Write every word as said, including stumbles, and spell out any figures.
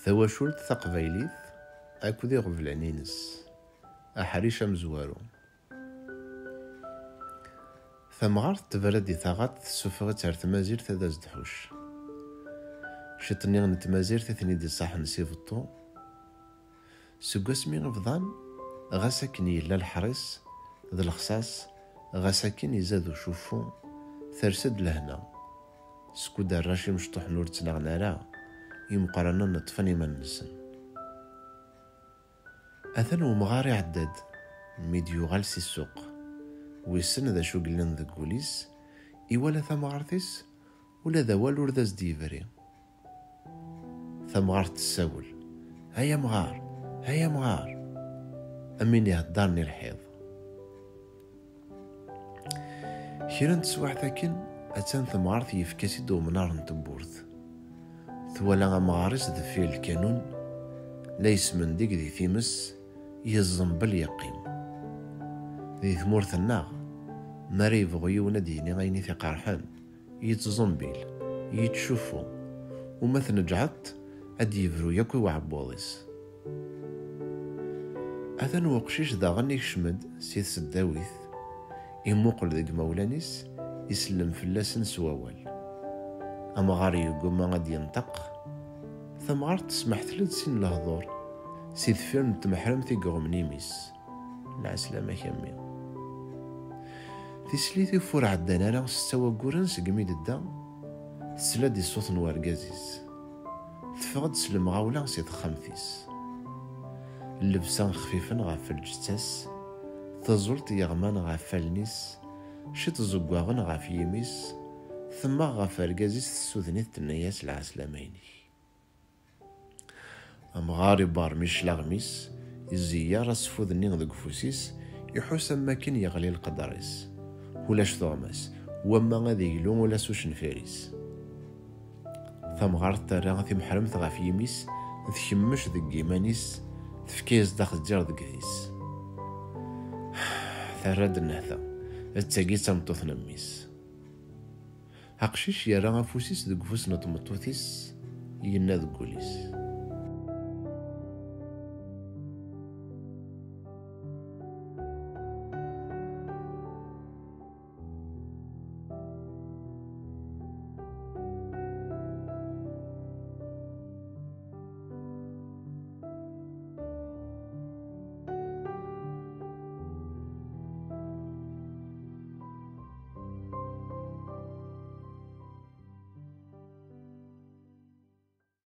Tawacult taqbaylit akked iɣeblan-ines. Aḥric amezwaru. Tamɣart tebra-d i taɣaṭ, tessufeɣ-itt ar tmazirt ad as-d-tḥucc. Ciṭ-nni n tmazirt i ten-id-iṣaḥen si beṭṭu. Seg wasmi i bḍan, ɣas akken yella leḥris d lexṣaṣ, ɣas akken izad ucuffu, ters-d lehna. Skud arrac imecṭuḥen ur ttnaɣen ara, imeqqranen ṭṭfen iman-nsen. Atan umɣar iɛedda-d, mi d-yuɣal si ssuq. Wissen d acu yellan deg wul-is, iwala tamɣart-is, ula d awal ur d as-d-yebri. Tamɣart tessawel: "Ay amɣar, ay amɣar!" Am win iheddaren i lḥiḍ. Kra n teswiɛt akken, attan temɣart yefka-s-id umnar n tewwurt. Twala amɣar-is deffir lkanun, la yesmendeg di times, yeẓẓembel yeqqim. Di tmurt-nneɣ, mi ara yebɣu yiwen ad d-yini ayen i t-iqerḥen, yettẓembil, yettcuffu, u ma tneǧǧɛeḍ-t, ad d-yebru yakk i uɛebbuḍ-is. Atan weqcic daɣen ikcem-d si tseddawit, imuqel deg imawlan-is, isellem fell-asen s wawal. Amɣar yegguma ad d-yenṭeq, tamɣart tesmeḥtel-d sin lehdur si deffir n tmeḥremt i iɣummen imi-s. Lɛeslama-k a mmi. Tislit ur ɛeddan ara setta wagguren segmi d-tedda, tesla-d i ṣṣut n wergaz-is. Teffeɣ-d s lemɣawla si texxamt-is. Llebsa xfifen ɣef lǧetta-s, taẓult yeɣman ɣef wallen-is, ciṭ zeggaɣen ɣef yimi-s, temmeɣ ɣef wergaz-is, tessuden-it, tenna-yas: "Lɛeslama-inek." Amɣar iberrem cclaɣem-is, izeyyer aseffud-nni deg ufus-is, iḥus am wakken yeɣli lqedder-is. Ulac tuɣmas, wamma ad iglu ula s ucenfir-is. Tamɣart terra timeḥremt ɣef yimi-s, tkemmec deg yiman-is, tefka-yas-d axezzir deg yidis. Terra-d nnehta, d tagi d tameṭṭut n mmi-s. Aqcic yerra afus-is deg ufus n tmeṭṭut-is, yenna deg wul-is: